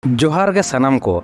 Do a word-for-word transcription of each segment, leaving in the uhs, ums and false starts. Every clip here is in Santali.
ᱡᱚᱦᱟᱨ ᱜᱮ ᱥᱟᱱᱟᱢ ᱠᱚ᱾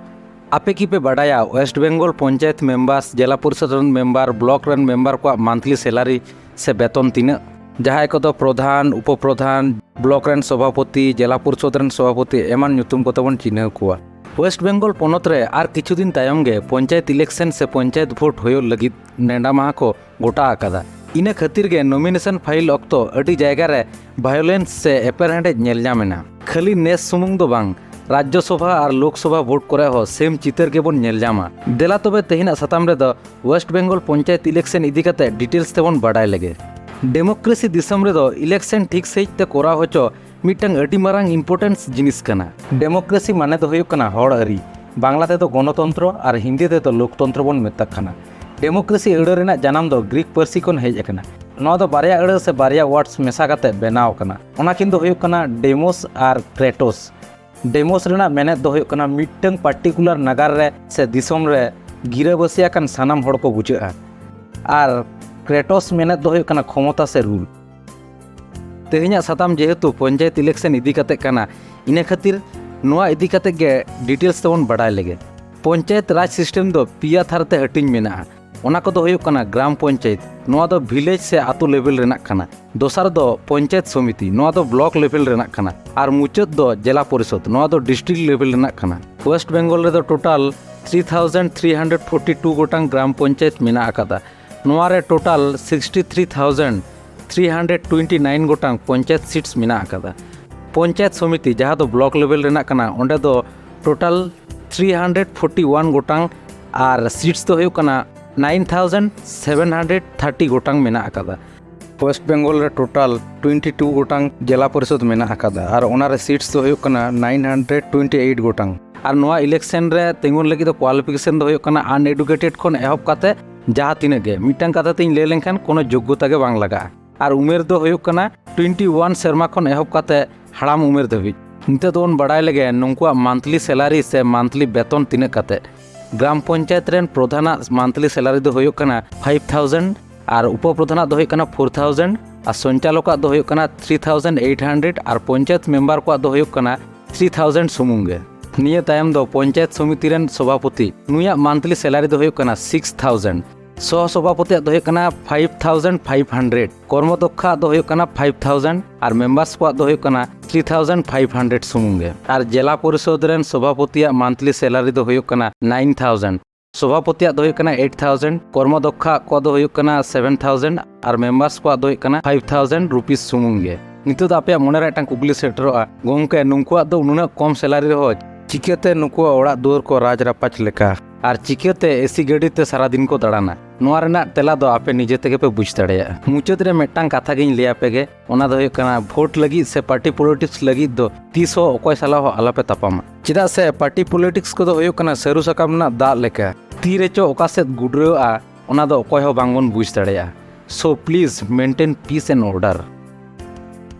ᱟᱯᱮ ᱠᱤ ᱯᱮ ᱵᱟᱰᱟᱭᱟ ᱳᱭᱮᱥᱴ ᱵᱮᱝᱜᱚᱞ ᱯᱚᱧᱪᱟᱭᱮᱛ ᱢᱮᱢᱵᱟᱨᱥ, ᱡᱮᱞᱟ ᱯᱚᱨᱤᱥᱚᱫ ᱨᱮᱱ ᱢᱮᱢᱵᱟᱨ, ᱵᱞᱚᱠ ᱨᱮᱱ ᱢᱮᱢᱵᱟᱨ ᱠᱚᱣᱟᱜ ᱢᱟᱱᱛᱷᱞᱤ ᱥᱮᱞᱟᱨᱤ ᱥᱮ ᱵᱮᱛᱚᱱ ᱛᱤᱱᱟᱹᱜ? ᱡᱟᱦᱟᱸᱭ ᱠᱚᱫᱚ ᱯᱨᱚᱫᱷᱟᱱ, ᱩᱯᱚᱯᱨᱚᱫᱷᱟᱱ, ᱵᱞᱚᱠ ᱨᱮᱱ ᱥᱚᱵᱷᱟᱯᱚᱛᱤ, ᱡᱮᱞᱟ ᱯᱚᱨᱤᱥᱚᱫ ᱨᱮᱱ ᱥᱚᱵᱷᱟᱯᱚᱛᱤ ᱮᱢᱟᱱ ᱧᱩᱛᱩᱢ ᱠᱚᱛᱮ ᱵᱚᱱ ᱪᱤᱱᱦᱟᱹᱣ ᱠᱚᱣᱟ᱾ ᱳᱭᱮᱥᱴ ᱵᱮᱝᱜᱚᱞ ᱯᱚᱱᱚᱛ ᱨᱮ ᱟᱨ ᱠᱤᱪᱷᱩ ᱫᱤᱱ ᱛᱟᱭᱚᱢ ᱜᱮ ᱯᱚᱧᱪᱟᱭᱮᱛ ᱤᱞᱮᱠᱥᱚᱱ ᱥᱮ ᱯᱚᱧᱪᱟᱭᱮᱛ ᱵᱷᱳᱴ ᱦᱩᱭᱩᱜ ᱞᱟᱹᱜᱤᱫ ᱱᱮᱰᱟ ᱢᱟᱦᱟ ᱠᱚ ᱜᱚᱴᱟ ᱟᱠᱟᱫᱟ᱾ ᱤᱱᱟᱹ ᱠᱷᱟᱹᱛᱤᱨ ᱜᱮ ᱱᱚᱢᱤᱱᱮᱥᱚᱱ ᱯᱷᱟᱭᱤᱞ ᱚᱠᱛᱚ ᱟᱹᱰᱤ ᱡᱟᱭᱜᱟ ᱨᱮ ᱵᱷᱟᱭᱳᱞᱮᱱᱥ ᱥᱮ ᱮᱯᱮᱨᱦᱮᱸᱰᱮᱡ ᱧᱮᱞ ᱧᱟᱢ ᱮᱱᱟ᱾ ᱠᱷᱟᱹᱞᱤ ᱱᱮᱥ ᱥᱩᱢᱩᱝ ᱫᱚ ᱵᱟᱝ, ᱨᱟᱡᱽᱡᱚᱥᱚᱵᱷᱟ ᱟᱨ ᱞᱳᱠᱥᱚᱵᱷᱟ ᱵᱷᱳᱴ ᱠᱚᱨᱮ ᱦᱚᱸ ᱥᱮᱢ ᱪᱤᱛᱟᱹᱨ ᱜᱮᱵᱚᱱ ᱧᱮᱞ ᱧᱟᱢᱟ᱾ ᱫᱮᱞᱟ ᱛᱚᱵᱮ ᱛᱮᱦᱮᱧᱟᱜ ᱥᱟᱛᱟᱢ ᱨᱮᱫᱚ ᱳᱭᱮᱥᱴ ᱵᱮᱝᱜᱚᱞ ᱯᱚᱧᱪᱟᱭᱮᱛ ᱤᱞᱮᱠᱥᱚᱱ ᱤᱫᱤ ᱠᱟᱛᱮ ᱰᱤᱴᱮᱞᱥ ᱛᱮᱵᱚᱱ ᱵᱟᱰᱟᱭ ᱞᱮᱜᱮ᱾ ᱰᱮᱢᱳᱠᱨᱮᱥᱤ ᱫᱤᱥᱚᱢ ᱨᱮᱫᱚ ᱤᱞᱮᱠᱥᱚᱱ ᱴᱷᱤᱠ ᱥᱟᱺᱦᱤᱡ ᱛᱮ ᱠᱚᱨᱟᱣ ᱦᱚᱪᱚ ᱢᱤᱫᱴᱟᱝ ᱟᱹᱰᱤ ᱢᱟᱨᱟᱝ ᱤᱢᱯᱚᱨᱴᱮᱱᱥ ᱡᱤᱱᱤᱥ ᱠᱟᱱᱟ᱾ ᱰᱮᱢᱳᱠᱨᱮᱥᱤ ᱢᱟᱱᱮ ᱫᱚ ᱦᱩᱭᱩᱜ ᱠᱟᱱᱟ ᱦᱚᱲ ᱟᱹᱨᱤ, ᱵᱟᱝᱞᱟ ᱛᱮᱫᱚ ᱜᱚᱱᱚᱛᱚᱱᱛᱨᱚ ᱟᱨ ᱦᱤᱱᱫᱤ ᱛᱮᱫᱚ ᱞᱳᱠᱛᱚᱱᱛᱨᱚ ᱵᱚᱱ ᱢᱮᱛᱟᱜ ᱠᱟᱱᱟ᱾ ᱰᱮᱢᱳᱠᱨᱮᱥᱤ ᱟᱹᱲᱟᱹ ᱨᱮᱱᱟᱜ ᱡᱟᱱᱟᱢ ᱫᱚ ᱜᱨᱤᱠ ᱯᱟᱹᱨᱥᱤ ᱠᱷᱚᱱ ᱦᱮᱡ ᱟᱠᱟᱱᱟ᱾ ᱱᱚᱣᱟ ᱫᱚ ᱵᱟᱨᱭᱟ ᱟᱹᱲᱟᱹ ᱥᱮ ᱵᱟᱨᱭᱟ ᱣᱟᱨᱰᱥ ᱢᱮᱥᱟ ᱠᱟᱛᱮ ᱵᱮᱱᱟᱣ ᱟᱠᱟᱱᱟ᱾ ᱚᱱᱟ ᱠᱤᱱ ᱫᱚ ᱦᱩᱭᱩᱜ ᱠᱟᱱᱟ ᱰᱮᱢᱳᱥ ᱟᱨ ᱠᱨᱮᱴᱳᱥ᱾ ᱰᱮᱢᱳᱥ ᱨᱮᱱᱟᱜ ᱢᱮᱱᱮᱫ ᱫᱚ ᱦᱩᱭᱩᱜ ᱠᱟᱱᱟ ᱢᱤᱫᱴᱟᱝ ᱯᱟᱨᱴᱤᱠᱩᱞᱟᱨ ᱱᱟᱜᱟᱨ ᱨᱮ ᱥᱮ ᱫᱤᱥᱚᱢ ᱨᱮ ᱜᱤᱨᱟᱹᱵᱟᱹᱥᱤ ᱟᱠᱟᱱ ᱥᱟᱱᱟᱢ ᱦᱚᱲ ᱠᱚ ᱵᱩᱡᱷᱟᱹᱜᱼᱟ᱾ ᱟᱨ ᱠᱨᱮᱴᱳᱥ ᱢᱮᱱᱮᱫ ᱫᱚ ᱦᱩᱭᱩᱜ ᱠᱟᱱᱟ ᱠᱷᱚᱢᱚᱛᱟ ᱥᱮ ᱨᱩᱞ᱾ ᱛᱮᱦᱮᱧᱟᱜ ᱥᱟᱛᱟᱢ ᱡᱮᱦᱮᱛᱩ ᱯᱚᱧᱪᱟᱭᱮᱛ ᱤᱞᱮᱠᱥᱚᱱ ᱤᱫᱤ ᱠᱟᱛᱮ ᱠᱟᱱᱟ, ᱤᱱᱟᱹ ᱠᱷᱟᱹᱛᱤᱨ ᱱᱚᱣᱟ ᱤᱫᱤ ᱠᱟᱛᱮ ᱜᱮ ᱰᱤᱴᱮᱞᱥ ᱛᱮᱵᱚᱱ ᱵᱟᱰᱟᱭ ᱞᱮᱜᱮ᱾ ᱯᱚᱧᱪᱟᱭᱮᱛ ᱨᱟᱡᱽ ᱥᱤᱥᱴᱮᱢ ᱫᱚ ᱯᱮᱭᱟ ᱛᱷᱟᱨ ᱛᱮ ᱦᱟᱹᱴᱤᱧ ᱢᱮᱱᱟᱜᱼᱟ᱾ ᱚᱱᱟ ᱠᱚᱫᱚ ᱦᱩᱭᱩᱜ ᱠᱟᱱᱟ ᱜᱨᱟᱢ ᱯᱚᱧᱪᱟᱭᱮᱛ, ᱱᱚᱣᱟ ᱫᱚ ᱵᱷᱤᱞᱮᱡᱽ ᱥᱮ ᱟᱛᱳ ᱞᱮᱵᱮᱞ ᱨᱮᱱᱟᱜ ᱠᱟᱱᱟ᱾ ᱫᱚᱥᱟᱨ ᱫᱚ ᱯᱚᱧᱪᱟᱭᱮᱛ ᱥᱚᱢᱤᱛᱤ, ᱱᱚᱣᱟ ᱫᱚ ᱵᱞᱚᱠ ᱞᱮᱵᱮᱞ ᱨᱮᱱᱟᱜ ᱠᱟᱱᱟ᱾ ᱟᱨ ᱢᱩᱪᱟᱹᱫ ᱫᱚ ᱡᱮᱞᱟ ᱯᱚᱨᱤᱥᱚᱫ, ᱱᱚᱣᱟ ᱫᱚ ᱰᱤᱥᱴᱨᱤᱠᱴ ᱞᱮᱵᱮᱞ ᱨᱮᱱᱟᱜ ᱠᱟᱱᱟ᱾ ᱳᱭᱮᱥᱴ ᱵᱮᱝᱜᱚᱞ ᱨᱮᱫᱚ total three thousand three hundred forty two ᱜᱚᱴᱟᱝ ᱜᱨᱟᱢ ᱯᱚᱧᱪᱟᱭᱮᱛ ᱢᱮᱱᱟᱜ ᱟᱠᱟᱫᱟ᱾ ᱱᱚᱣᱟ ᱨᱮ total sixty three thousand three hundred twenty nine ᱜᱚᱴᱟᱝ ᱯᱚᱧᱪᱟᱭᱮᱛ ᱥᱤᱴᱥ ᱢᱮᱱᱟᱜ ᱟᱠᱟᱫᱟ᱾ ᱯᱚᱧᱪᱟᱭᱮᱛ ᱥᱚᱢᱤᱛᱤ, ᱡᱟᱦᱟᱸ ᱫᱚ ᱵᱞᱚᱠ ᱞᱮᱵᱮᱞ ᱨᱮᱱᱟᱜ ᱠᱟᱱᱟ, ᱚᱸᱰᱮ ᱫᱚ ᱴᱳᱴᱟᱞ ᱛᱷᱨᱤ ᱦᱟᱱᱰᱨᱮᱰ ᱯᱷᱳᱨᱴᱤ ᱣᱟᱱ ᱜᱚᱴᱟᱝ ᱟᱨ ᱥᱤᱴᱥ ᱫᱚ ᱦᱩᱭᱩᱜ ᱠᱟᱱᱟ nine thousand seven hundred thirty ᱜᱚᱴᱟᱝ ᱢᱮᱱᱟᱜ ᱟᱠᱟᱫᱟ᱾ ᱳᱭᱮᱥᱴ ᱵᱮᱝᱜᱚᱞ ᱨᱮ ᱴᱳᱴᱟᱞ ᱴᱩᱭᱮᱱᱴᱤ ᱴᱩ ᱜᱚᱴᱟᱝ ᱡᱮᱞᱟ ᱯᱚᱨᱤᱥᱚᱫ ᱢᱮᱱᱟᱜ ᱟᱠᱟᱫᱟ ᱟᱨ ᱚᱱᱟ ᱨᱮ ᱥᱤᱴᱥ ᱫᱚ ᱦᱩᱭᱩᱜ ᱠᱟᱱᱟ ᱱᱟᱭᱤᱱ ᱦᱟᱱᱰᱨᱮᱰ ᱴᱩᱭᱮᱱᱴᱤ ᱮᱭᱤᱴ ᱜᱚᱴᱟᱝ᱾ ᱟᱨ ᱱᱚᱣᱟ ᱤᱞᱮᱠᱥᱚᱱ ᱨᱮ ᱛᱤᱸᱜᱩᱱ ᱞᱟᱹᱜᱤᱫ ᱫᱚ ᱠᱳᱣᱟᱞᱤᱯᱷᱤᱠᱮᱥᱚᱱ ᱫᱚ ᱦᱩᱭᱩᱜ ᱠᱟᱱᱟ ᱟᱱᱮᱰᱩᱠᱮᱴᱮᱰ ᱠᱷᱚᱱ ᱮᱦᱚᱵ ᱠᱟᱛᱮ ᱡᱟᱦᱟᱸ ᱛᱤᱱᱟᱹᱜ ᱜᱮ, ᱢᱤᱫᱴᱟᱝ ᱠᱟᱛᱷᱟ ᱛᱤᱧ ᱞᱟᱹᱭ ᱞᱮᱱᱠᱷᱟᱱ ᱠᱳᱱᱳ ᱡᱳᱜᱽᱜᱚᱛᱟ ᱜᱮ ᱵᱟᱝ ᱞᱟᱜᱟᱜᱼᱟ᱾ ᱟᱨ ᱩᱢᱮᱨ ᱫᱚ ᱦᱩᱭᱩᱜ ᱠᱟᱱᱟ ᱴᱩᱭᱮᱱᱴᱤ ᱣᱟᱱ ᱥᱮᱨᱢᱟ ᱠᱷᱚᱱ ᱮᱦᱚᱵ ᱠᱟᱛᱮ ᱦᱟᱲᱟᱢ ᱩᱢᱮᱨ ᱫᱷᱟᱹᱵᱤᱡ᱾ ᱱᱤᱛᱚᱜ ᱫᱚᱵᱚᱱ ᱵᱟᱲᱟᱭ ᱞᱮᱜᱮ ᱱᱩᱠᱩᱣᱟᱜ ᱢᱟᱱᱛᱷᱞᱤ ᱥᱮᱞᱟᱨᱤ ᱥᱮ ᱢᱟᱱᱛᱷᱞᱤ ᱵᱮᱛᱚᱱ ᱛᱤᱱᱟᱹᱜ ᱠᱟᱛᱮ᱾ ᱜᱨᱟᱢ ᱯᱚᱧᱪᱟᱭᱮᱛ ᱨᱮᱱ ᱯᱨᱚᱫᱷᱟᱱᱟᱜ ᱢᱟᱱᱛᱷᱞᱤ ᱥᱮᱞᱟᱨᱤ ᱫᱚ ᱦᱩᱭᱩᱜ ᱠᱟᱱᱟ ᱯᱷᱟᱭᱤᱵᱷ ᱛᱷᱟᱣᱡᱮᱱᱰ ᱟᱨ ᱩᱯᱚᱯᱨᱚᱫᱷᱟᱱᱟᱜ ᱫᱚ ᱦᱩᱭᱩᱜ ᱠᱟᱱᱟ ᱯᱷᱳᱨ ᱛᱷᱟᱣᱡᱮᱱᱰ ᱟᱨ ᱥᱚᱧᱪᱟᱞᱚᱠᱟᱜ ᱫᱚ ᱦᱩᱭᱩᱜ ᱠᱟᱱᱟ ᱛᱷᱨᱤ ᱛᱷᱟᱣᱡᱮᱱᱰ ᱮᱭᱤᱴ ᱦᱟᱱᱰᱨᱮᱰ ᱟᱨ ᱯᱚᱧᱪᱟᱭᱮᱛ ᱢᱮᱢᱵᱟᱨ ᱠᱚᱣᱟᱜ ᱫᱚ ᱦᱩᱭᱩᱜ ᱠᱟᱱᱟ ᱛᱷᱨᱤ ᱛᱷᱟᱣᱡᱮᱱᱰ ᱥᱩᱢᱩᱝ ᱜᱮ᱾ ᱱᱤᱭᱟᱹ ᱛᱟᱭᱚᱢ ᱫᱚ ᱯᱚᱧᱪᱟᱭᱮᱛ ᱥᱚᱢᱤᱛᱤ ᱨᱮᱱ ᱥᱚᱵᱷᱟᱯᱚᱛᱤ, ᱱᱩᱭᱟᱜ ᱢᱟᱱᱛᱷᱞᱤ ᱥᱮᱞᱟᱨᱤ ᱫᱚ ᱦᱩᱭᱩᱜ ᱠᱟᱱᱟ ᱥᱤᱠᱥ ᱛᱷᱟᱣᱡᱮᱱᱰ᱾ ᱥᱚᱦᱚ ᱥᱚᱵᱷᱟᱯᱚᱛᱤᱭᱟᱜ ᱫᱚ ᱦᱩᱭᱩᱜ ᱠᱟᱱᱟ ᱯᱷᱟᱭᱤᱵᱷ ᱛᱷᱟᱣᱡᱮᱱᱰ ᱯᱷᱟᱭᱤᱵᱷ ᱦᱟᱱᱰᱨᱮᱰ, ᱠᱚᱨᱢᱚᱫᱚᱠᱠᱷᱟᱣᱟᱜ ᱫᱚ ᱦᱩᱭᱩᱜ ᱠᱟᱱᱟ ᱯᱷᱟᱭᱤᱵᱷ ᱛᱷᱟᱣᱡᱮᱱᱰ ᱟᱨ ᱢᱮᱢᱵᱟᱨᱥ ᱠᱚᱣᱟᱜ ᱫᱚ ᱦᱩᱭᱩᱜ ᱠᱟᱱᱟ ᱛᱷᱨᱤ ᱛᱷᱟᱣᱡᱮᱱᱰ ᱯᱷᱟᱭᱤᱵᱷ ᱦᱟᱱᱰᱨᱮᱰ ᱥᱩᱢᱩᱝ ᱜᱮ᱾ ᱟᱨ ᱡᱮᱞᱟ ᱯᱚᱨᱤᱥᱚᱫ ᱨᱮᱱ ᱥᱚᱵᱷᱟᱯᱚᱛᱤᱭᱟᱜ ᱢᱟᱱᱛᱷᱞᱤ ᱥᱮᱞᱟᱨᱤ ᱫᱚ ᱦᱩᱭᱩᱜ ᱠᱟᱱᱟ ᱱᱟᱭᱤᱱ ᱛᱷᱟᱣᱡᱮᱱᱰ᱾ ᱥᱚᱵᱷᱟᱯᱚᱛᱤᱭᱟᱜ ᱫᱚ ᱦᱩᱭᱩᱜ ᱠᱟᱱᱟ ᱮᱭᱤᱴ ᱛᱷᱟᱣᱡᱮᱱᱰ, ᱠᱚᱨᱢᱚᱫᱚᱠᱠᱷᱟ ᱠᱚᱣᱟᱜ ᱫᱚ ᱦᱩᱭᱩᱜ ᱠᱟᱱᱟ ᱥᱮᱵᱷᱮᱱ ᱛᱷᱟᱣᱡᱮᱱᱰ ᱟᱨ ᱢᱮᱢᱵᱟᱨᱥ ᱠᱚᱣᱟᱜ ᱫᱚ ᱦᱩᱭᱩᱜ ᱠᱟᱱᱟ ᱯᱷᱟᱭᱤᱵᱷ ᱛᱷᱟᱣᱡᱮᱱᱰ ᱨᱩᱯᱤᱥ ᱥᱩᱢᱩᱝ ᱜᱮ᱾ ᱱᱤᱛᱚᱜ ᱫᱚ ᱟᱯᱮᱭᱟᱜ ᱢᱚᱱᱮᱨᱮ ᱢᱤᱫᱴᱟᱝ ᱠᱩᱠᱞᱤ ᱥᱮᱴᱮᱨᱚᱜᱼᱟ, ᱜᱚᱢᱠᱮ, ᱱᱩᱠᱩᱣᱟᱜ ᱫᱚ ᱩᱱᱟᱹᱜ ᱠᱚᱢ ᱥᱮᱞᱟᱨᱤ ᱨᱮᱦᱚᱸ ᱪᱤᱠᱟᱹᱛᱮ ᱱᱩᱠᱩᱣᱟᱜ ᱚᱲᱟᱜ ᱫᱩᱣᱟᱹᱨ ᱠᱚ ᱨᱟᱡᱽ ᱨᱟᱯᱟᱡᱽ ᱞᱮᱠᱟ ᱟᱨ ᱪᱤᱠᱟᱹᱛᱮ ᱮᱥᱤ ᱜᱟᱹᱰᱤ ᱛᱮ ᱥᱟᱨᱟᱫᱤᱱ ᱠᱚ ᱫᱟᱬᱟᱱᱟ? ᱱᱚᱣᱟ ᱨᱮᱱᱟᱜ ᱛᱮᱞᱟ ᱫᱚ ᱟᱯᱮ ᱱᱤᱡᱮ ᱛᱮᱜᱮ ᱯᱮ ᱵᱩᱡᱽ ᱫᱟᱲᱮᱭᱟᱜᱼᱟ᱾ ᱢᱩᱪᱟᱹᱫ ᱨᱮ ᱢᱤᱫᱴᱟᱝ ᱠᱟᱛᱷᱟ ᱜᱤᱧ ᱞᱟᱹᱭ ᱟᱯᱮ ᱜᱮ, ᱚᱱᱟ ᱫᱚ ᱦᱩᱭᱩᱜ ᱠᱟᱱᱟ, ᱵᱷᱳᱴ ᱞᱟᱹᱜᱤᱫ ᱥᱮ ᱯᱟᱨᱴᱤ ᱯᱚᱞᱤᱴᱤᱠᱥ ᱞᱟᱹᱜᱤᱫ ᱫᱚ ᱛᱤᱥ ᱦᱚᱸ ᱚᱠᱚᱭ ᱥᱟᱞᱟᱜ ᱦᱚᱸ ᱟᱞᱚᱯᱮ ᱛᱟᱯᱟᱢᱟ᱾ ᱪᱮᱫᱟᱜ ᱥᱮ ᱯᱟᱨᱴᱤ ᱯᱚᱞᱤᱴᱤᱠᱥ ᱠᱚᱫᱚ ᱦᱩᱭᱩᱜ ᱠᱟᱱᱟ ᱥᱟᱹᱨᱩ ᱥᱟᱠᱟᱢ ᱨᱮᱱᱟᱜ ᱫᱟᱜ ᱞᱮᱠᱟ, ᱛᱤ ᱨᱮᱪᱚ ᱚᱠᱟ ᱥᱮᱫ ᱜᱩᱰᱨᱟᱹᱜᱼᱟ, ᱚᱱᱟ ᱫᱚ ᱚᱠᱚᱭ ᱦᱚᱸ ᱵᱟᱝᱵᱚᱱ ᱵᱩᱡᱽ ᱫᱟᱲᱮᱭᱟᱜᱼᱟ᱾ So please maintain peace and order.